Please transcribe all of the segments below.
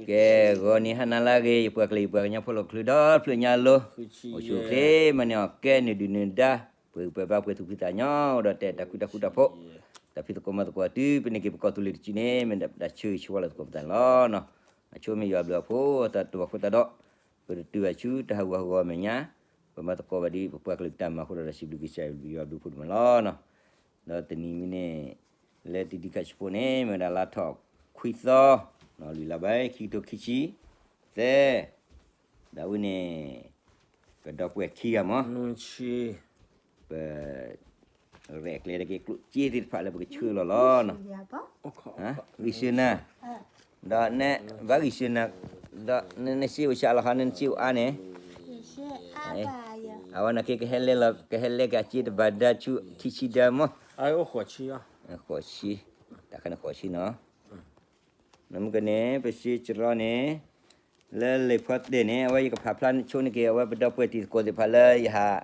ကဲ, ဂီၤနံၤဟါနၤလၢအဂ့ၤ ယပှၤကလုာ်ယပှၤကညီဖိလီၤကချုးဒီဖျၢၣ်ညါလိၤ, အိၣ်ဆူၣ်အိၣ်ချ့မၤန့ၢ်အီၣ်ကဲ နုာ်ဒုၣ်နုာ်ဒါ, ပှဲၤပှဲၤဘါပှဲၤသူၣ်ဖှံသးညီ, ဒီးတဲတၢ်ဃူတၢ်ဖိးတၢ်ဖိ, တၢ်ဖံးသကိးမၤသကိးတုၤ ပန့ၢ်က့ၤပကီၢ်သူလ့ၤတစုန့ၣ် မ့ၢ်ဒၣ်ပတၢ်ဆၢဂ့ၤဆၢဝါလီၤသကိးပသးန့ၣ်လီၤ. အဆိမ့ၢ်ယွၤဘျုးအဖိ တၢ်တိာ်ဘၣ်ဖိသးဒီး ပတတုၤဘၣ်ဆူတၢ်ဟးဂူာ်ဟးဂီၤအမဲာ်ညါ, ပမၤသကိးဘၣ်ဒ်ပပှၤကလုာ်တၢ်မၤအဃိဒီး စံးဘျုးကစၢ်ယွၤဘျုးယွၤဘျုးဖှိၣ်ဒိၣ်မးလီၤ. ဒီးတနံၤအံၤန့ၣ် လၢတံဒံခါဆံးဖိန့ၣ် မ့ၢ်ဝဲဒၣ်လါထီၣ်ခွံသီ, လွံၢ်လါဘၣ် ခံကထိခံဆံသၢ, ဒီးဝဲန့ၣ် ပဒီပုၢ်ဝဲၢ်ခံဂၤမး ပ ရဲၣ်ကျဲၤတက့ၢ်ကျိၣ်စ့သ့ၣ်တဖၣ်လၢပကဆှၢလီၤလီၤ. ဂံၢ်ဆှၢနၤ, ဒီးနဘၣ်ဂံၢ်ဆှၢနၤ, ဒီးနစ့အိၣ်ဆးလီၤဟီ နစ့အိၣ်အါန့ၣ်, အဝဲန့ၣ်က့ ကဟဲလဲၤလီၤ ကဟဲလဲၤက့ၤအစ့တဘၣ်ဒါဆူခံဆံဒါမး, ဃိးဆံ, တၢ်ခါန့ၣ်ဃိးဆံနီၤ. နမ့ၢ်ကန့ၣ် ပစ့ကရီန့ၣ် လၢလံာ်ဖီတဲၣ်န့ၣ် အဝဲယကဖးဖျါဆိန့ၢ်က့ၤ အဝဲပဒီပုၢ်ဝဲၢ်တံၤသကိးသ့ၣ်တဖၣ်လၢယဟး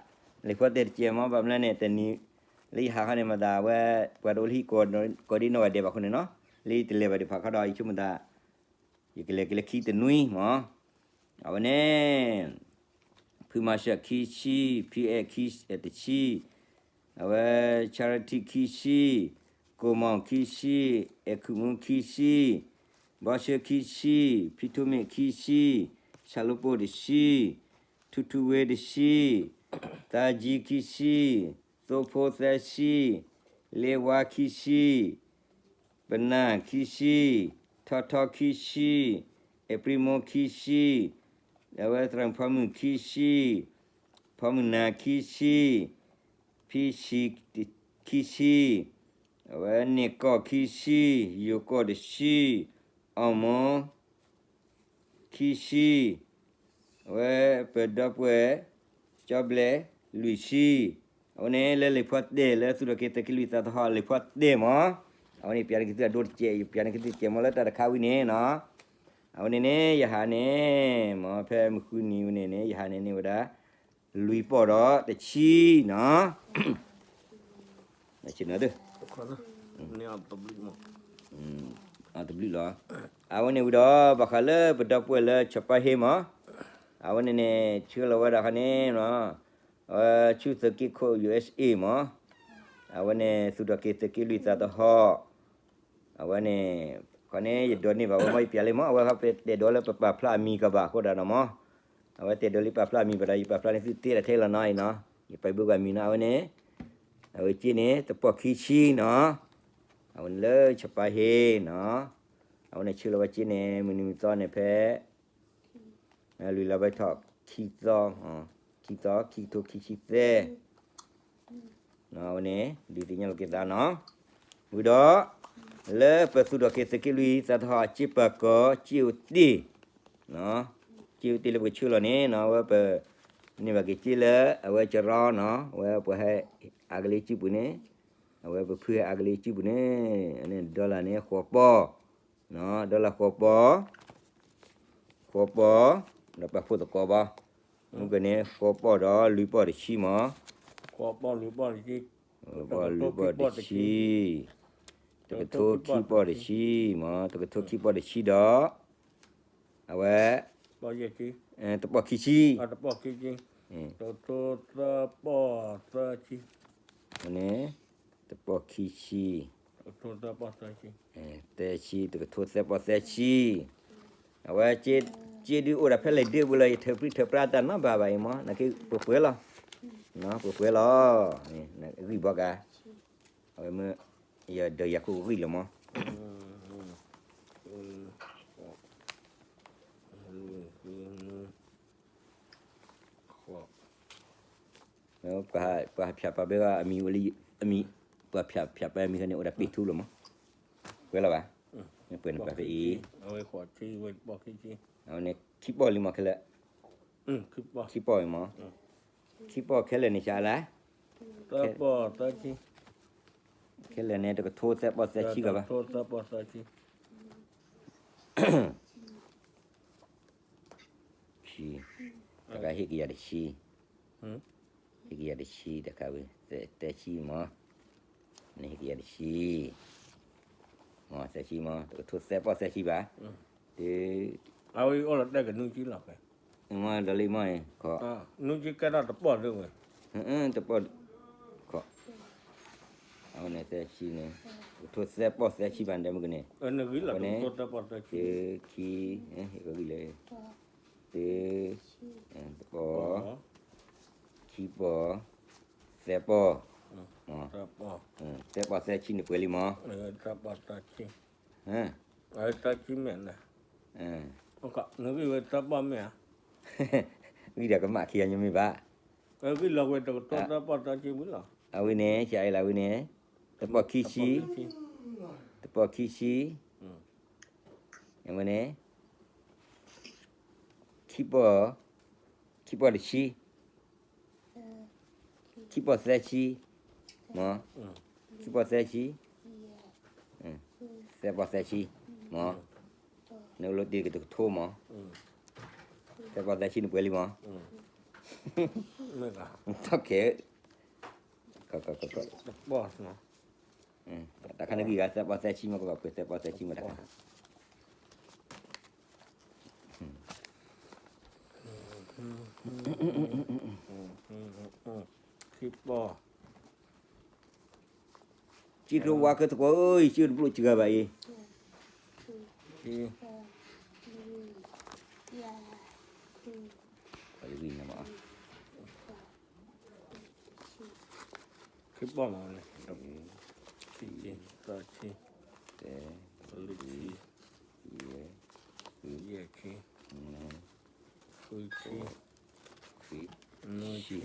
လံာ်ဖီတဲၣ်တကဲးမး ဘၣ်မနုၤလဲၣ်န့ၣ် တနံၤ လၢယဟးခီန့ၣ်မၤသး အဝဲ ပှၤတအိၣ်လၢဟံၣ်ကိးဒံနီၢ်ဂၤဒဲးဘၣ်အဃိန့ၣ်နီၤ, လၢယတလဲၤဘၣ်ဒံးဘၣ်ခီဒီး ယဆိကမိၣ်သး ယကလဲၤက့ၤလၢခံတနွံမး, အဝဲန့ၣ် ဖုမၤစၢၤခံဆံ, ဖံအဲၣ်ခံဆံ, အဝဲ Charity ခံဆံ, ကိၣ်မီၣ်ခံဆံ, အဲၣ်ခုၣ်မူခံဆံ, ဘီဆၢခံဆံ, ဖံထိမ့ၣ်ခံဆံ, ဆၣ်လိပိၢ်တဆံ, ထူထူဝ့တဆံ, သးကံခံဆံ, သိဖိသၢဆံ, လ့ဝါခံဆံ, ပနၢ်ခံဆံ, ထီထီခံဆံ, အဲၣ်ပြံမိခံဆံ, အဝဲသရၣ်ဖီမုၣ်ခံဆံ, ဖီမုၣ်နၤခံဆံ, ဖံဆံခံဆံ, အဝဲန့ၣ်ကီၢ်ခံဆံ, ယိၤကီၢ်တဆံ, အီၣ်မီ ခံဆံ, အဝဲပဒီပုၢ်ဝဲၢ် ကၠီဘျဲး လွံၢ်ဆံ, အဝဲန့ၣ်လၢလံာ်ဖီတဲၣ်လၢသူၣ်ထီၣ်က့ၤသုးက့လွံၢ်သးသဟီၣ် လံာ်ဖီတဲၣ်မး, အဝဲန့ၣ်ပျးန့ၢ်က့ၤသုအဒိတကဲး ယပျးန့ၢ်က့ၤသုတကဲးမးလၢတၢ်တခါဝံၤန့ၣ်နီၤ, အဝဲန့ၣ်န့ၣ် ယဟးန့ၣ် မ့ၢ်ဖဲမုၢ်ဃုနံၤဝဲန့ၣ်န့ၣ် ယဟးန့ၣ်န့ၢ်ဝဲဒၣ် လွံၢ်ပီၢ်ဒီးတဆံနီၤ တဘျုးလီၤ. အဝဲန့ၣ်ဝံၤဒီး ဘၣ်ဃးလၢပဒီပုၢ်ဝဲၢ်လၢစီၤပၤဟ့မး, အဝဲန့ၣ်န့ၣ် ဆှၢလီၤဝဲဒၣ်ခါန့ၣ် အဝဲဆူသုးက့ခိၣ် ယူၣ်အ့ၣ်စ့မး, အဝဲန့ၣ်သူၣ်ထီၣ်က့ၤသုးက့လွံၢ်သးသဟီၣ် အဝဲန့ၣ် ခီန့ၣ် ယဒိးန့ၢ်ဘၣ်ဝဲမ့ၢ်ယပျးလံမး အဝဲခီပတဲဒိးလၢပပာ်ဖျါအမံၤကဘၣ်အဃိဒၣ်နီၤမး, အဝဲတဲဒိးလံပာ်ဖျါအမံၤဘၣ်ဒီး ယပာ်ဖျါန့ၢ်သုသ့တၢ်ထဲလီၤနီၤအံၤနီၤ, ယပာ်ဘၣ်ကွၢ်မံၤနီၤ အဝဲန့ၣ် အဝဲက့န့ၣ် တပီၢ်ခံဆံနီၤ, အဝဲန့ၣ်လၢစီၤပၤဟ့နီၤ, အဝဲန့ၣ်ဆှၢလီၤဝဲက့န့ၣ် မုၢ်နံၤမုၢ်သီန့ၣ်ဖဲ လွံၢ်လါဘၣ်ထီၣ် ခံသီ, ခံသီ ခံကထိခံဆံသၢ, အဝဲန့ၣ် ဒုးသ့ၣ်ညါလိာ်က့ၤသးနီၤ, ဝံၤဒီး လၢပသူၣ်ထီၣ်က့ၤသုးက့လွံၢ်သးသဟီၣ်အစ့ပၢၤကီၢ် စ့အိၣ်တ့ၢ်, စ့အိၣ်တ့ၢ်လၢပကဆှၢလီၤန့ၣ်နီၤ အဝဲပ န့ၢ်ဘၣ်က့ၤစ့လၢ အဝဲကရီနီၤ အဝဲပှၤဟဲအါကလံးစုပူၤန့ၣ်, အဝဲပဖုဟဲအါကလံးစုပူၤန့ၣ်, န့ၣ် dollar န့ၣ် ဃိးပီၢ်, dollar ဃိးပီၢ်, ဃိးပီၢ်, ဒီးပာ်ဖှိၣ်သကိးဘၣ်, မုၢ်ကန့ၣ် ဃိးပီၢ်ဒီးလွံၢ်ပီၢ်တဆံမး, ဃိးပီၢ်လွံၢ်ပီၢ်တဆံ, တကထိခံပီၢ်တဆံမး, တကထိခံပီၢ်တဆံဒီး အဝဲ တပီၢ်ခံဆံ, တပီၢ်ခံဆံ, န့ၣ် တပီၢ်ခံဆံ, သၢဆံ, တကထိသၢပီၢ်သၢဆံ, အဝဲ စ့ဒုးအိၣ်ဒၣ်ဖဲလဲၣ်ဒ့ဝံၤလီၤ ယထၢပြံထၢပြါတၢ်နီတဘျီဘၣ်အံၤမး နက့ပှဲၤပှဲၤလီၤ, ပှဲၤပှဲၤလီၤ, ဂံၢ်ဘီကၤ, အဝဲမ့ၢ် ယဒီးယၤခိၣ်ဂံၢ်လီၤမး ပှၤဟးဖၠးပာ်ဘၣ်အမံၤဝဲလံ, အမံၤ, ပှၤဖၠးဖၠးပာ်အမံၤန့ၣ် အိၣ်ဒၣ်ပ့ၢ်ထူလီၤမး, ပှဲၤလီၤဘၣ်, ပှဲၤန့ၣ်ပှဲၤဖဲအံၤ, အဝဲန့ၣ် ခံပီၢ်လံမးခဲလၢာ်, ခံပီၢ်အံၤမး, ခံပီၢ်ခဲလၢာ်န့ၣ် ဆါလၢ ခဲလၢာ်န့ၣ် တကထိသၢပီၢ်သၢဆံကဘၣ် တဂၤဟ့ၣ်ကယၤတဆံ, ဟ့ၣ်ကယၤတဆံတခါဝံၤ, သၢဆံမး, နဟ့ၣ်ကယၤတဆံ, မးသၢဆံမး တကထိသၢပီၢ်သၢဆံဘၣ်, တ အဝဲအီၣ်လီၤတဲာ်ကနူကံလီၤဖဲ မ့ၢ်ဒီးလံမ့ၢ်အံၤ ခီ နူကံကဲထီၣ်တပီၢ်ဒၣ်ဝဲ တပီၢ် ခီ အဝဲန့ၣ်သၢဆံန့ၣ် ကထိသၢပီၢ်သၢဆံဘၣ်ဒဲမုၢ်ကန့ၣ် နဂံၢ်လီၤကထိသၢပီၢ်သၢဆံ ခံ ဂံၢ်လၢ တ တပီၢ် ခံပီၢ် သၢပီၢ် သၢပီၢ်သၢဆံန့ၣ်ပှဲၤလံမး သၢပီၢ်သၢဆံ သၢပီၢ်သၢဆံမ့ၢ်န့ၣ် နဂံၢ်ဝဲသၢပီၢ်မ့ၢ်ဧါ ဂံၢ်ဒီးကမၣ်ခံဂၤညီမ့ၢ်ဘၣ် ဂံၢ်လီၤဝဲတကထိသၢပီၢ်သၢဆံဝံၤလီၤ အဝဲန့ၣ် ဆဲးအံၤလၢအဝဲန့ၣ် တပီၢ်ခံဆံ တပီၢ်ခံဆံ အဝဲန့ၣ် ခံပီၢ် ခံပီၢ်တဆံ ခံပီၢ်သၢဆံ မ့ၢ် ခံပီၢ်သၢဆံ သၢပီၢ်သၢဆံ မ့ၢ် နလိတံၢ်ကတကထိမ့ၢ် သၢပီၢ်သၢဆံန့ၣ်ပှဲၤလံမး ထီၣ်ခဲ တၢ်ခါန့ၣ်ဂံၢ်ဂၤသၢပီၢ်သၢဆံမ့ၢ်ကဘၣ်ပှဲၤသၢပီၢ်သၢဆံမ့ၢ်တၢ်ခါ ခံပီၢ် ကံၢ်ကျိဝါကသကိးအံၤ ကံၢ်တဘျိၣ်စှၤဘၣ်အံၤ ခံပီၢ်မးန့ၣ် ခံဆံ သၢဆံ တဲ လွံၢ်ဆံ ယဲၢ် ယဲၢ်ဆံ နွံ ဃုဆံ ခွံ နွံဆံ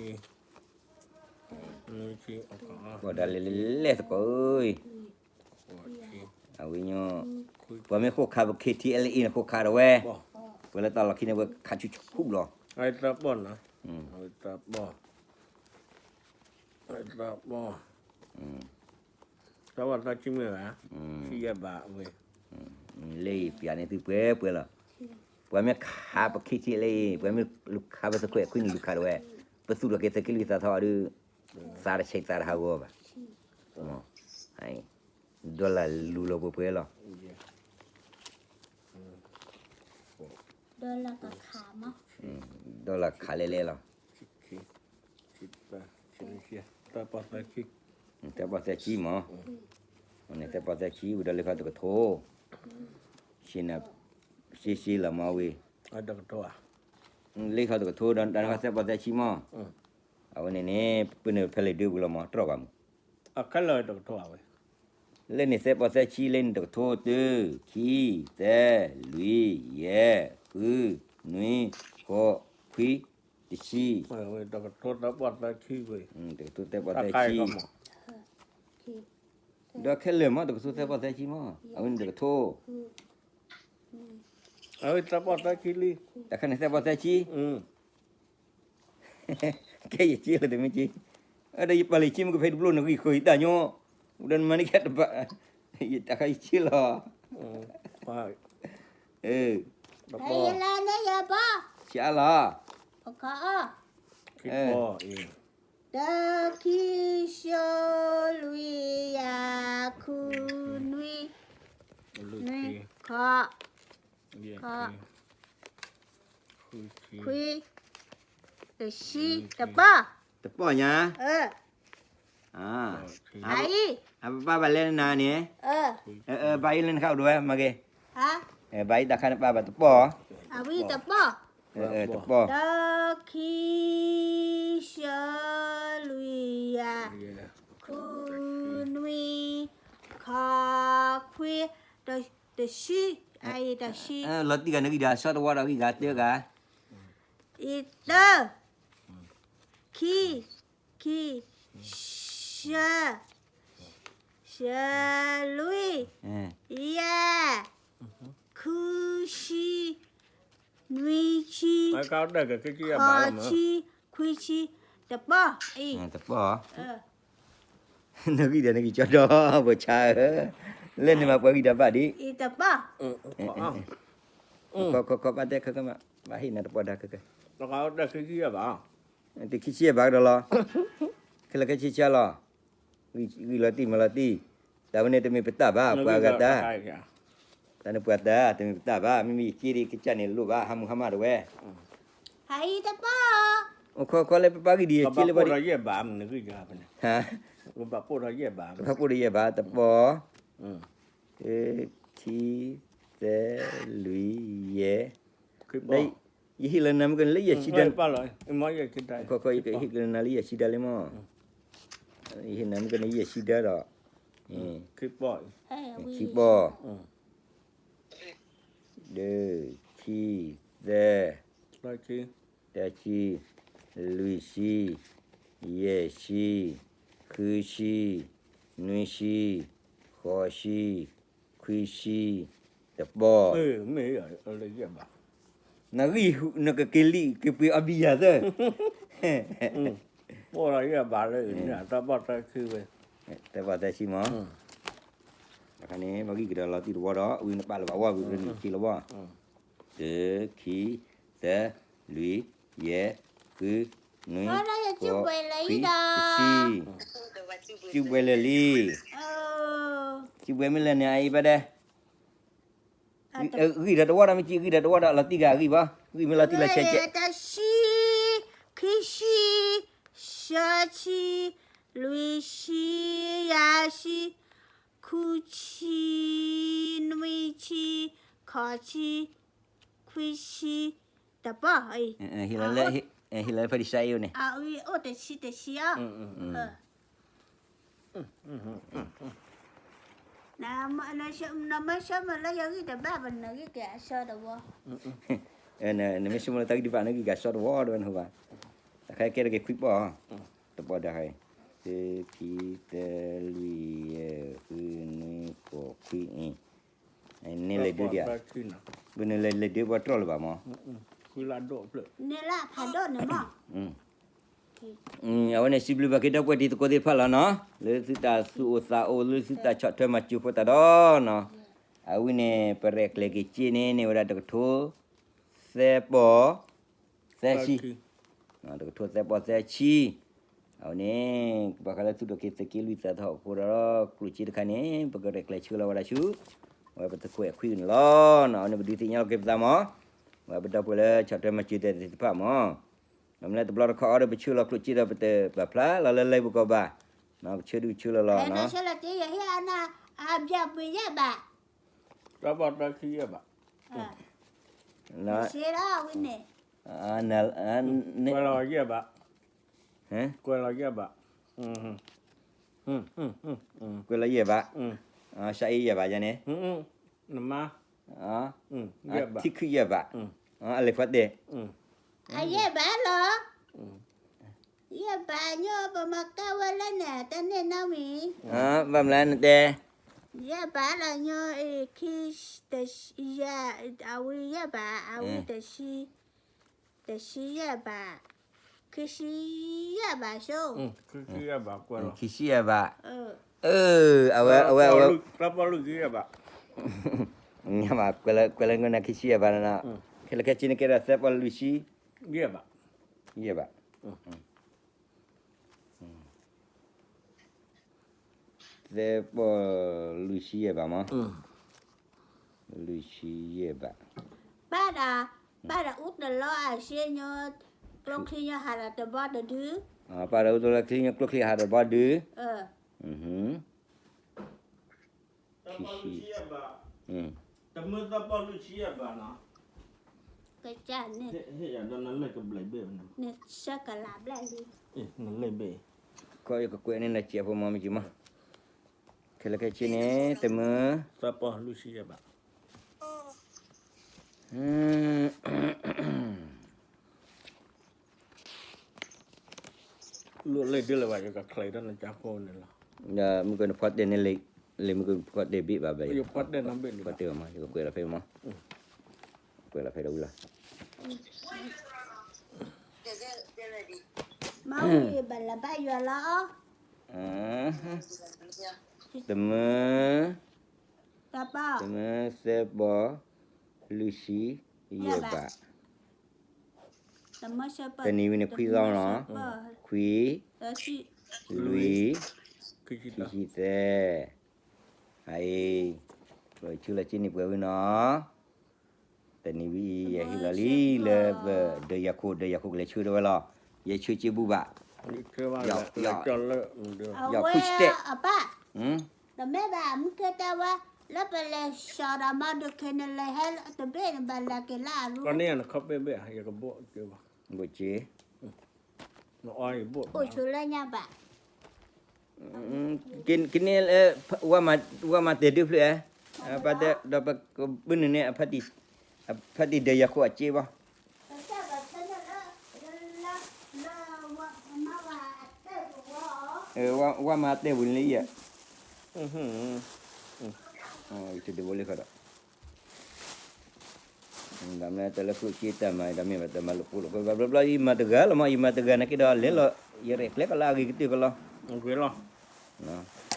နွံဆံ ကီၢ်ဒၣ်လဲာ်လဲၣ်သကိးဧၢ အဝဲညီ ပှၤမ့ၢ်ဃိခးပ ခ့ထံအဲလ်အ့ န့ၣ်ဃိခးဒၣ်ဝဲ ပှၤလၢတၢ်လီၢ်ခံန့ၣ် ပှၤခးဆူဆူလီၤ သၢပီၢ် သၢပီၢ်သၢဆံမ့ၢ်ဧါ ဆံယဲၢ်ဘးဝဲ လၢအံၤပျးန့ၢ်သုပှဲၤပှဲၤလီၤ ပှၤမ့ၢ်ခးပ ခ့ထံအဲလ်အ့ ပှၤမ့ၢ်လူၤခးပသခွဲးခွံန့ၣ် လူၤခးဒၣ်ဝဲ ပသူၣ်ထီၣ်က့ၤသးကံၢ်လွံၢ်သးထီၣ်အဒုး သးတဆံးသးတဟးဂီၤဘၣ် ဒီလၣ်လူၤလီၤပှဲၤပှဲၤလီၤ ဒီလၣ်ခးလဲၣ်လဲၣ်လီၤ သၢပီၢ်သၢဆံမး သၢပီၢ်သၢဆံ ဝံၤဒီးလၢခီတကထိ ရှဲရှဲလီၤမးဝံၤ လၢခီတကထိဒီးတၢ်နခီသၢပီၢ်သၢဆံမး အဝဲန့ၣ်န့ၣ် ပပၢၢ်န့ၣ်ဖဲလဲၣ်ဒုးဝံၤလီၤမး တြီၢ်ဘၣ်မး လၢန့ၣ်သၢပီၢ်သၢဆံ လၢန့ၣ်တကထိ တုၤ ခံ သၢ လွံၢ် ယဲၢ် ဃု နွံ ဃိး ခွံ တဆံ တကထိသၢပီၢ်သၢဆံ ဒီးခဲလၢာ်မး တကထိသၢပီၢ်သၢဆံမး အဝဲန့ၣ်တကထိ အဝဲသၢပီၢ်သၢဆံလံ တၢ်ခါန့ၣ်သၢပီၢ်သၢဆံ ကဲယက့လီၤတမ့ၢ်က့ ဒီးယပာ်လၢယက့မ့ၢ်ကဖဲတဘျိၣ်နဂံၢ်ဃုာ်ယတၢ်ညီ ဒီးနမၤန့ၢ်ကဲတဘၣ် ယတၢ်ခါယက့လီၤ ယလၢန့ၣ်ယဘီ ဆံးအါလီၤ တၢ ခံ ဆံ လွံၢ် ယဲၢ် ဃု နွံ နွံ ဃိး ဃိး ခွံ တဆံ တပီၢ် တပီၢ်ညါ အံၤ အပပၢ်ဘၣ်လဲၣ်နၤန့ၣ် ဘၣ်အံၤလၢနခါအိၣ်ဒိၣ်ဝဲမၤဂ့ၤ ဘၣ်အံၤတၢ်ခါန့ၣ်ပၢ်ဘၣ်တပီၢ် အဝဲတပီၢ် တပီၢ် တၢ ခံ ဆံ လွံၢ် ယဲၢ် ဃု နွံ ဃိး ခွံ တဆံ အံၤတဆံ လီၤတံၢ်ဂၤနဂံၢ်ဒီးဆီတဝါဒီးဂံၢ်ဂၤတၢဂၤ အံၤတၢ ခံ ခံ ဆံ ဆံ လွံၢ် ယဲၢ် ဃု ဆံ နွံ ဆံ ဃိး ဆံ ခွံ ဆံ တပီၢ် အံၤ တပီၢ် နဂံၢ်ဒီးနဂံၢ်ကၠီဒီး ပှၤဆါဧၢ လၢန့ၣ်မးပှၤဂံၢ်ဒီးဘၣ်ဒံး အံၤတပီၢ် ခီခီခီ ဘၣ်တဲခဲကမး ဘၣ်ဟ့ၣ်နၤတပီၢ်ဒါခဲက တခံဆံဘၣ်ကဒီးလီၤ ခဲလၢာ်ခဲဆ့ဆါလီၤ ဂံၢ်လီၤတံၢ်မၤလီၤတံၢ် တၢ်ဝဲန့ၣ်တမ့ၢ်ပတၢ်ဘၣ် ပှၤဂၤတၢ် တၢ်န့ၣ်ပှၤတၢ် တမ့ၢ်ပတၢ်ဘၣ်, မ့မ့ၢ်ယက့ဒ်ကစၢ်န့ၣ်လိၣ်ဘၣ် ဟးမူဟါမၢ်တဝဲ, ဟးအံၤတပီၢ်, အိၣ်ခီခီလၢပပၢ်ဂံၢ်ဒံးယက့လၢဘၣ်ဒံး, ပဘၣ်ပိၢ်ဒီးယဲၢ်ဘး, တပီၢ်, ခံ, သၢ, လွံၢ်, ယဲၢ်, ယဟ့ၣ်လီၤနၤမ့ၢ်ကန့ၣ်လၢယဲၢ်ဆံဒၢ, ခီခီယကဟ့ၣ်လီၤနၤလၢယဲၢ်ဆံဒၢလံမၢ်, ယဟ့ၣ်နၤမ့ၢ်ကန့ၣ်ယဲၢ်ဆံဒၢဒီး, ခံပီၢ်, တၢ, ခံ, သၢ, တၢဆံ, လွံၢ်ဆံ, ယဲၢ်ဆံ, ဃုဆံ, နွံဆံ, ဃိးဆံ, ခွံဆံ, တပီၢ်, နဂံၢ်နကက့ၤလံက့ၤပှ့ၤအီဘံယၤသၢ, ပိၢ်လီၤယဲၢ်ဘးလၢ, တပီၢ်သၢဆံဝဲ, တပီၢ်သၢဆံမၢ်, အခါန့ၣ် ပှၤဂံၢ်ကဒီးလီၤတံၢ်တဝီဒီး ဝံနပာ်လၢၤဘၣ်ဝဲ ဝံနက့ၤလီၤဘၣ်, တၢ, ခံ, သၢ, လွံၢ်, ယဲၢ်, ဃု, နွံ, ဃိး, ခွံ, တဆံ, စုပှဲၤလၢာ်လံ, စုပှဲၤမ့ၢ်လၢာ်န့ၣ် အအံၤဘၣ်ဒဲး, ဂံၢ်ဒီးတဝီဒီး မ့ၢ်ကံဂံၢ်ဒီးတဝီဒီး လီၤတံၢ်ဂၤဂံၢ်ဘၣ်, ဂံၢ်မ့ၢ်လီၤတံၢ်လီၤဆဲးဆဲး, တဆံ, ခံဆံ, သၢဆံ, လွံၢ်ဆံ, ယဲၢ်ဆံ, ဃုဆံ, နွံဆံ, ဃိးဆံ, ခွံဆံ, တပီၢ်, ဟ့ၣ်လီၤလၢဖဲဒံးစါအံၤန့ၣ်, အိၣ်တဆံတဆံအီၤ, နမ့ၢ်ဆိကမိၣ်လၢယဂံၢ်တဘၣ်ဘၣ် နဂံၢ်က့ၤအဆၢတဝီ, နမ့ၢ်ဆိကမိၣ်လၢတၢ်ဂံၢ်တဘၣ် နဂံၢ်က့ၤအဆၢတဝီတဝဲနဟူဘၣ်, တခါကဲထီၣ်က့ၤခွံပီၢ်, တပီၢ်ဒၣ်ဃီ, တၢ, ခံ, သၢ, လွံၢ်, ယဲၢ်, ဃု, နွံ, ဃိး, ခွံ, န့ၣ်လဲၤဒုးဒံးဧါ, ဘၣ်န့ၣ်လဲၤလဲၤဒုးပှၤတြီၢ်လၢၤဘၣ်မၢ်, န့ၣ်လၢဖးဒိၣ်န့ၣ်မၢ်, အဝဲန့ၣ်စံးဘျုးဘၣ်က့ၤဒီပုၢ်ဝဲၢ်တံၤသကိးသ့ၣ်တဖၣ်လီၤနီၤ, လၢသုတၢ်သူၣ်အိၣ်သးအိၣ် လၢသုတၢ်ဆီၣ်ထွဲမၤစၢၤဖိသတးဒီးနီၤ, အဝဲန့ၣ် ပရဲၣ်ကျဲၤက့ၤက့ၤန့ၣ် န့ၢ်ဝဲဒၣ်တကထိ သၢပီၢ် သၢဆံ, တကထိသၢပီၢ်သၢဆံ, အဝဲန့ၣ် ဘၣ်ဃးလၢသုးဒိၣ်က့ၤသုးက့လွံၢ်သးထီၣ်အဃိဒီး ကျိၣ်စ့တခါန့ၣ် ပကရဲၣ်ကျဲၤဆှၢလီၤဝဲဒၣ်ဆူ ဝဲပသုးခိၣ်အဲၣ်ခွံန့ၣ်လီၤ. အဝဲန့ၣ်ပဒုးသ့ၣ်ညါလီၤက့ၤပသးမၢ်, ဝဲပဒီပုၢ်ဝဲၢ်လၢဆီၣ်ထွဲမၤစၢၤသ့ၣ်တဖၣ်မၢ်, မ့ၢ်လၢတဘျီတခီၣ်အီၤဒီး ပဆှၢလီၤကျိၣ်စ့ဒီး ပတပာ်ဖျါလီၤလၢလံာ်ပူၤကီၢ်ဘၣ်, ပဆှၢဒုးဆှၢလီၤလီၤ, ဆှၢလီၤက့ၤယဟ့ၣ်အနၢ် အဘျၢပှ့ၤယဲၢ်ဘး, တၢ်ဘၣ်တၢ်ခံယဲၢ်ဘး, ကွဲးလီၤယဲၢ်ဘး, ကွဲးလီၤယဲၢ်ဘး, ကွဲးလီၤယဲၢ်ဘး, စးအံၤယဲၢ်ဘးယဲန့ၣ်, နမါ, ထံခုယဲၢ်ဘး, အလဲၤဖီတဲာ်, အယဲၢ်ဘးလီၤ, ယဲၢ်ဘးညိ ပမၤကဲဝဲလၢန့ၣ် တၢ်န့ၣ်နီတမံၤ, ဘၣ်မနုၤနတဲ, ယဲၢ်ဘးလီၤညိ, ခံ, တဆံ, အဝံယဲၢ်ဘး, အဝံတဆံ, တဆံယဲၢ်ဘး, ခံဆံယဲၢ်ဘးဆိ, ခံဆံယဲၢ်ဘး, အဝဲ, အဝဲ, အဝဲ, ကွဲးလၢနခံဆံယဲၢ်ဘးန့ၣ်, ခဲလၢာ်ခဲဆ့န့ၣ်ကဲဒီးသၢပီၢ်လွံၢ်ဆံ, ယဲၢ်ဘး, သၢပီၢ်လွံၢ်ဆံယဲၢ်ဘးမၢ်, လွံၢ်ဆံယဲၢ်ဘး, ပၢ်ဒီး, ပၢ်ဒီးအူတလီအၤစ့ညိ, ကျိချံညိဟးဒီးတဘီတဒု, ပၢ်ဒီးအူတလီချံညိကျိချံဟးဒီးတဘီဒု, တမၢသၢပီၢ်လွံၢ်ဆံယဲၢ်ဘးနီၤ, ကစၢ်န့ၣ်, နလဲၤကဘျဲးဘ့ၣ်, နဆၢကလးဘျဲၣ်လံ, နလဲၤဘ့ၣ်, ကီယကကွဲးန့ၢ်နစဲးဖိမၢ်မ့ၢ်က့မၢ်, ခဲလၢာ်ခဲဆ့န့ၣ် တမၢ, သၢပီၢ်လွံၢ်ဆံယဲၢ်ဘး လိၣ်လၢဒ်လဲၣ်ဘၣ် ယကချ့ဒီးနကဖိန့ၣ်လီၤ, မုၢ်ကနဖီတဲာ်န့ၣ်, လၢမုၢ်ကနဖီတဲာ်ဘ့ၣ်ဘၣ်ဘၣ်, ယကွဲးလီၤဖဲမၢ်, ကွဲးလီၤဖဲဒီးဝံၤလီၤ, မ့ၢ်ဝံၤဘၣ်လၢဘၣ်ယွၤလီၤ, တမၢ, တမၢသၢပီၢ်, လွံၢ်ဆံယဲၢ်ဘး, တနံၤဝံၤန့ၣ်ခွံသီလီၤ, ခွံ, လွံၢ်, ခံဆံသၢ, အအံၤ, ဆှၢလီၤစ့န့ၢ်ပှဲၤဝံၤနီၤ, တနံၤဝံၤအံၤ ယဟ့ၣ်လီၤလံလၢပဒီးယၤခိၣ် ဒီးယၤခိၣ်ကလဲၤဆှၢတဝဲလီၤ, ယဆှၢစ့ဘူဘၣ်, ယီၤဖူၣ်စတဲၣ်, တမ့ၢ်ဘၣ် မုၢ်ကဲတဲဝဲ လၢပလဲၤစီၤဒီးမၤဒုးခဲနလဲၤဟဲတဘ့ၣ်နဘၣ်လဲၤက့ၤလၢအရူ, ဘိၣ်စ့ အိၣ်ဆိးလၢညါဘၣ်, ကန့ၣ် ဝဲမၤတဲဒုဖျၢၣ်, ပတဲဒီးပကဘုၣ်နုာ်န့ၣ် အဖါတံၢ်ဒီးယၤခိၣ်အစ့ဘၣ်, ဝဲမၤတဲပူၤန့ၣ်လၢယဲ, တဒိးဘိလံဃီဒီး တၢ်မနုၤတၢ်လၢခိၣ်က့တၢ်မၤဒီးမ့ၢ်ဘၣ်တၢ်မၤလိာ်ပူၤလိာ်ဃဲဘၣ်ဘျီဘျီ ယမၤတဂၤလီၤမး ယမၤတဂၤနာ်က့ဒီးလဲၤလီၤ ယရဲၣ်ကျဲၤကလၢအဂ့ၤကတၢၢ်ကလီၤ,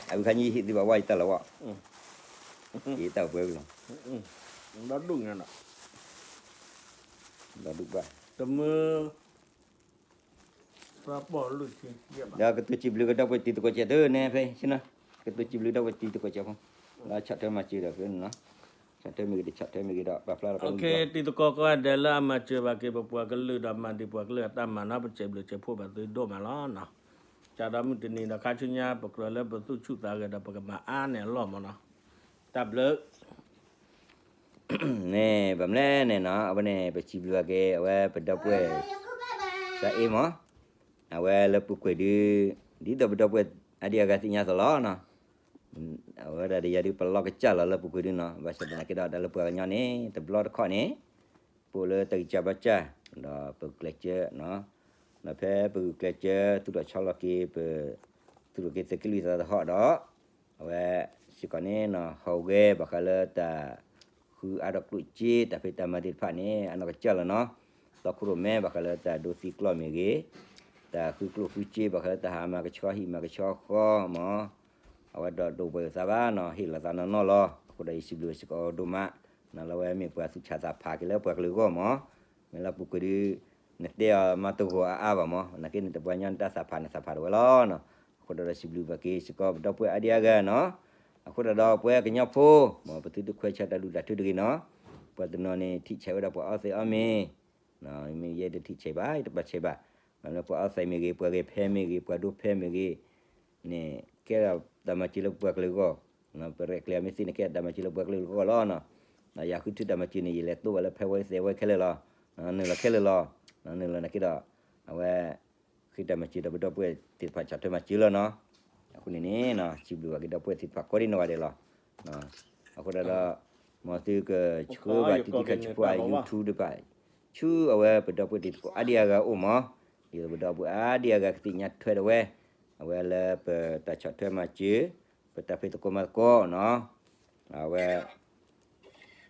အဝံခါညါယဟ့ၣ်သုဘၣ်ဝဲယတၢ်လီၤဝဲ, ယတၢ်ပှဲၤဝံၤလီၤ, ဒီဒူၣ်ဘၣ် ဒီးကတိၤစံးဘျုးကဒီပုၢ်ဝဲၢ်တံၤသကိးစဲးသုန့ၣ်ဖဲဆ့ၣ်နီၤ, ကတိၤစံးဘျုးဒီပုၢ်ဝဲၢ်တံၤသကိးစဲးဖိ, ဒီးဆီၣ်ထွဲမၤစၢၤဒီးဖဲန့ၣ်နီၤ, ဆီၣ်ထွဲမ့ၢ်ဂ့ၤ တဆီၣ်ထွဲမ့ၢ်ဂ့ၤဒီး ပာ်ဖျါလီၤကမုၢ် တံၤသကိးကိးဂၤဒဲးလၢအမၤစၢၤဘၣ်က့ၤပပှၤကလုာ်ဒီးမၤဒံးပှၤကလုာ်အတၢ်မၤနီၤ ပစံးဘျုးစံးဖှိၣ်ဘၣ်သုဒိၣ်မးလီၤနီၤ, ကဒီးမုၢ်တနံၤဒီးခါဆူညါ ပကြၢးလၢပသူၣ်ဆူၣ်သးဂဲၤဒီးပကမၤအါန့ၢ်အလီၢ်မးနီၤ, တၢ်ဘျုး န့ၣ် ဘၣ်မနုၤလဲၣ်န့ၣ်နီၤ အဝဲန့ၣ် ပစံးဘျုးဘၣ်က့ၤ အဝဲပဒီပုၢ်ဝဲၢ် စးအ့မး, အဝဲလၢပူၤကွံာ်ဒုး ဒ်သိးပဒီပုၢ်ဝဲၢ်အါဒံအါဂၤသ့ၣ်ညါသိးလီၤနီၤ, အဝဲဒၣ်ဒီးယၤဒုးပလီၢ်ကစၢ်လီၤလၢပူၤကွံာ်ဒုးနီၤ ဘၣ်ဆၣ်သနာ်က့ဒီးတၢ်လၢပှၤကညီန့ၣ် တဘျီတခီၣ်န့ၣ် ပအိၣ်လၢတၢ်ဂံၢ်စၢ်ဘါစၢ် ဒီးပဂုာ်ကျဲးစၢး ဒီးဖဲပဂုာ်ကျဲးစၢး သူၣ်ထီၣ်ဆီလီၤက့ၤ ပသူၣ်ထီၣ်က့ၤသုးက့လွံၢ်သးသဟီၣ်ဒီး အဝဲစ့ၢ်ကီးန့ၣ်နီၤ ဟီၣ်ဂဲၤဘၣ်ဃးလၢတၢ်ဃုအါထီၣ်ကျိၣ်စ့ တၢ်ဖံးတၢ်မၤသ့ၣ်တဖၣ်န့ၣ် အနီၢ်ကစၢ်လီၤနီၤ, သီခိၣ်ရိၣ်မဲဘၣ်ဃးလၢတၢ်ဒိသံကျီၢ်မ့ၢ်ဂ့ၤ, တၢ်ဃုကျိၣ်ဃုစ့ဘၣ်ဃးလၢတၢ်ဟးမၤကဆှီဟံၣ်မၤကဆှီဃီမး အဝဲဒီးဒိၣ်ပှဲၤသးဘၣ်နီၤ ဟ့ၣ်လီၤသးနီၢ်နီၢ်လီၤ. အဃိဒီးယစံးဘျုးစ့ၢ်ကီးဒိၣ်မး နီၤလၢအဝဲမ့ၢ်ပှၤသူၣ်ဆးသးဖးက့ၤလၢပှၤကလုာ်အဂီၢ်မး, မ့ၢ်လၢပူၤကွံာ်ဒုး နတဲအီၤမၤတဂီၤအါအါဘၣ်မး, နာ်က့န့ၣ်တပှၤကညီနတၢ်သးဖးနသးဖးဒၣ်ဝဲလီၤနီၤ. အဃိဒီးစံးဘျုးဘၣ်က့ၤစ့ၢ်ကီးပဒီပုၢ်ဝဲၢ်အါဒံအါဂၤနီၤ, အဃိဒီးဒီးပဝဲကညီဖိ မ်ပသုတခွဲးဆါတၢ်ဒူၣ်တၢ်ထူတဂ့ၤနီၤ, ပှၤတနီၤန့ၣ် ထံၣ်ဆဲးဝဲဒၣ်ပှၤအီသံးအီမ့ၤ မ့ၢ်ယဲတထံၣ်ဆဲးဘၣ် တပာ်ဆဲးဘၣ်, မ့ၢ်လၢပှၤအီသံးမ့ၢ်ဂ့ၤ ပှၤဂဲၤဖဲမ့ၢ်ဂ့ၤ ပှၤဒိဖဲမ့ၢ်ဂ့ၤန့ၣ် ကဲဒၣ်တၢ်မၤစၢၤလၢပှၤကလုာ်အဂီၢ်, ပရဲၣ်ကျဲၤမ့ၢ်သ့န့ၣ် ကဲဒၣ်တၢ်မၤစၢၤလၢပှၤကလုာ်အဂီၢ်လီၤ. ဒီးယၤဃုထၢတၢ်မၤစၢၤန့ၣ် ယလဲၤတိၢ်ဘၣ်လၢဖဲဝဲသဲးဝဲခဲလၢာ်လီၤ, နုာ်လီၤခဲလၢာ်လီၤ, နုာ်လီၤနာ်က့ဒီး အဝဲ ဃ့တၢ်မၤစၢၤဒီးပဒီပုၢ်ဝဲၢ်သ့ၣ်တဖၣ်ဆီၣ်ထွဲမၤစၢၤလီၤနီၤ. အဃိန့ၣ်န့ၣ် စံးဘျုးဘၣ်က့ၤဒီပုၢ်ဝဲၢ်သ့ၣ်တဖၣ်ကိးဒံနီၢ်ဂၤဒဲးလီၤ. အဃိဒီး မ်သုကဆှၢဘၣ်တံၤတံၤခါဆံးဖိအ YouTube တဖၣ် ဆူအဝဲပဒီပုၢ်ဝဲၢ်တံၤသကိးအါဒံအါဂၤအိၣ်မး, ဒ်သိးပဒီပုၢ်ဝဲၢ်အါဒံအါဂၤကသ့ၣ်ညါထွဲဒၣ်ဝဲ အဝဲလၢပတၢ်ဆီၣ်ထွဲမၤစၢၤ ပတၢ်ဖံးသကိးမၤသကိးနီၤ. အဝဲ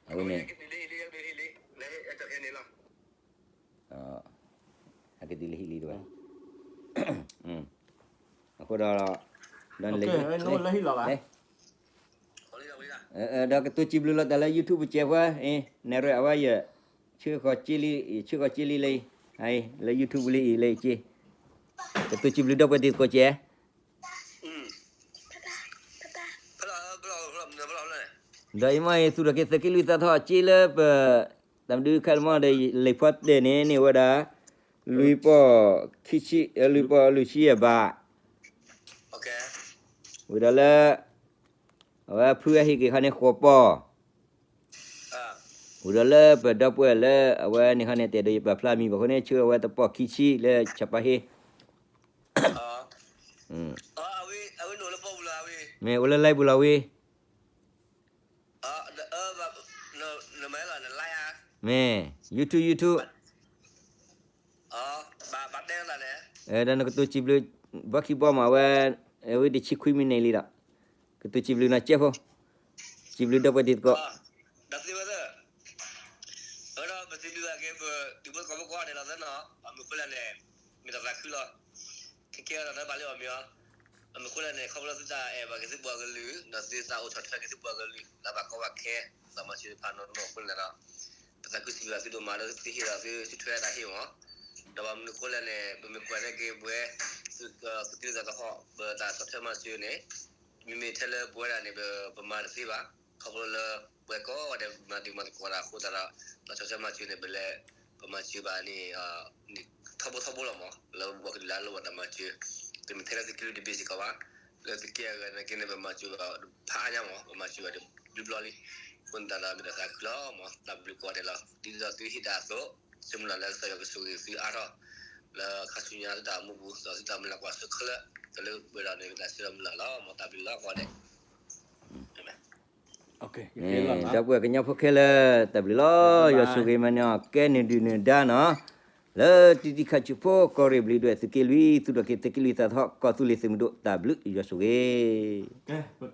အဝဲန့ၣ် အကသံၣ်လၢဟံၣ်လံတဝဲ, အဃိဒီး ဒီးနလဲၤ ဒီးကတိၤစံးဘျုးလီၤတၢ်လၢ YouTube ပူၤစဲးဖိ, နဲၣ်ရွဲၣ်အဝဲယ ဆှၢဃီၤစ့လံ, ဆှၢဃီၤစ့လံလၢအံၤ, လၢ YouTube ပူၤလံအံၤလၢအံၤစ့, ကတိၤစံးဘျုးဒီပုၢ်ဝဲၢ်တံၤသကိးစဲး ဒီးအံၤမ့ၢ်အံၤ သူၣ်ထီၣ်က့ၤသုးက့လွံၢ်သးသဟီၣ်စ့လၢပ တၢ်မနုၤခါလၢမ့ၢ်ဒီး လံာ်ဖီတဲာ်န့ၣ်န့ၢ်ဝဲဒၣ် လွံၢ်ပီၢ်ခံဆံ, လွံၢ်ပီၢ်လွံၢ်ဆံယဲၢ်ဘး, ဝံၤဒီးလၢ အဝဲဖုအဟံၣ်က့ၤခါန့ၣ်ဃိးပီၢ်, ဝံၤဒီးလၢပဒီပုၢ်ဝဲၢ်လၢအဝဲန့ၣ်ခါန့ၣ် တဲာ်ဒီးယပာ်ဖျါမံၤဘၣ်အဃိန့ၣ် ဆှၢအဝဲတပီၢ်ခံဆံလၢဆၣ်ပၤဟ့ မ့ၢ်အိၣ်လၢ live ပူၤလီၤဝံၤ, မ့ၢ် YouTube YouTube, ဒီးနကတိၤစံးဘျုး ဘီခံဘီမ့ၢ်ဝဲ, ဝံၤတဆံခွံမံးနံးလံဒီး, ကတိၤစံးဘျုးနီၢ်ကဲးဖိ, စံးဘျုးဒီပုၢ်ဝဲၢ်တံၤသကိး ဒီးသ့ဝဲသၢ, အဝဲဒီးပစံးဘျုးဘၣ်က့ၤပတံၤဖိသကိးဖိကိးဂၤဒဲးလီၤသၢနီၤ, အမုၢ်ဃိလဲၣ်န့ၣ် မ့ၢ်တၢ်သးခုလီၤ, ခဲကဲဒီးတၢ်ဘၣ်လၢအီၤမ့ၢ်အီၤ, အမုၢ်ဃိလဲၣ်န့ၣ် ခီဖျိလၢသုတၢ်အဲၣ်ဘၣ်က့ၤသုပှၤကလုာ် ဒီးသုသးအိၣ်ဆီၣ်ထွဲက့ၤသုပှၤကလုာ် လၢဘၣ်ကီဘၣ်ခဲ သးမၤစၢၤတဖၣ်နီၤ အမုၢ်ဃိလဲၣ်ဒီး ပသးခုစံးဘျုးဘၣ်သုဒိၣ်မးလၢသုဟ့ၣ်လီၤသုဆူၣ်ထွဲတၢ်ဟ့ၣ်မ့ၢ်, ဒီးဘၣ်မနုၤဃိလဲၣ်န့ၣ် ပမ့ၢ်ကွၢ်န့ၢ်က့ၤပဝဲ သုးက့သးသဟီၣ် ပတၢ်ဆီၣ်ထွဲမၤစၢၤန့ၣ်, မ့မ့ၢ်ထဲလၢပဝဲဒၣ်န့ၣ် ပမၤတသ့ဘၣ်, ခီဖျိလၢ ပှၤကိးဂၤဒဲးမၤဒုးမၤသကိးတၢ်အဃိသတးဒီး တၢ်ဆီၣ်ထွဲမၤစၢၤန့ၣ် ပလဲၤ ပမၤစၢၤဘၣ်န့ၣ် ထီဘိထီဘိလီၤမး လၢပှၤကလုာ်လၢအလိၣ်ဘၣ်တၢ်မၤစၢၤ, တမ့ၢ်ထဲလၢသုးက့လွံၢ်တဘ့ၣ်စ့ၢ်ကီးဘၣ်, လၢသုးက့အဂၤနာ်က့န့ၣ် ပမၤစၢၤဘၣ်ဖးအါညါမး ပမၤစၢၤဘၣ်တဘျီဘျီလံ, အဃိသတးဒီးမ့ၢ်တၢ်သးခုလီၤမး တၢ်ဘျုးကိးဂၤဒဲးလီၤ ဒ်သိးသုဟ့ၣ်တၢ်အသိး, ဆၢမုၢ်လၢ်လၢကစၢ်ယွၤကဆိၣ်ဂ့ၤသုအါထီၣ်, လၢခါဆူညါသုတၢ်အိၣ်မူပူၤ ဒီးသုတၢ်မုၢ်လၢ်ကွၢ်စိခဲလၢာ်, တၢ်လၢပှဲၤဒီးန့ၣ် ပတၢ်ဆၢမုၢ်လၢ်လီၤမး တၢ်ဘျုးလီၤကိးဂၤဒဲး ဒီပုၢ်ဝဲၢ်ကညီဖိခဲလၢာ် တၢ်ဘျုးလီၤ ယွၤဆိၣ်ဂ့ၤမၤန့ၢ်အီၤ ကဲန့ၣ်ဒုၣ်န့ၢ်ဒါနီၤ, လၢတံတံခါဆူၣ်ဖိကီၢ်ရ့ၣ်ဘျံးဒွဲၣ်သုးက့လွံၢ် သူၣ်ထီၣ်က့ၤသုးက့လွံၢ်သးသဟီၣ် ကီၢ်သူလ့ၤသုးမုၢ်ဒိၣ် တၢ်ဘျုးယွၤဆိၣ်ဂ့ၤ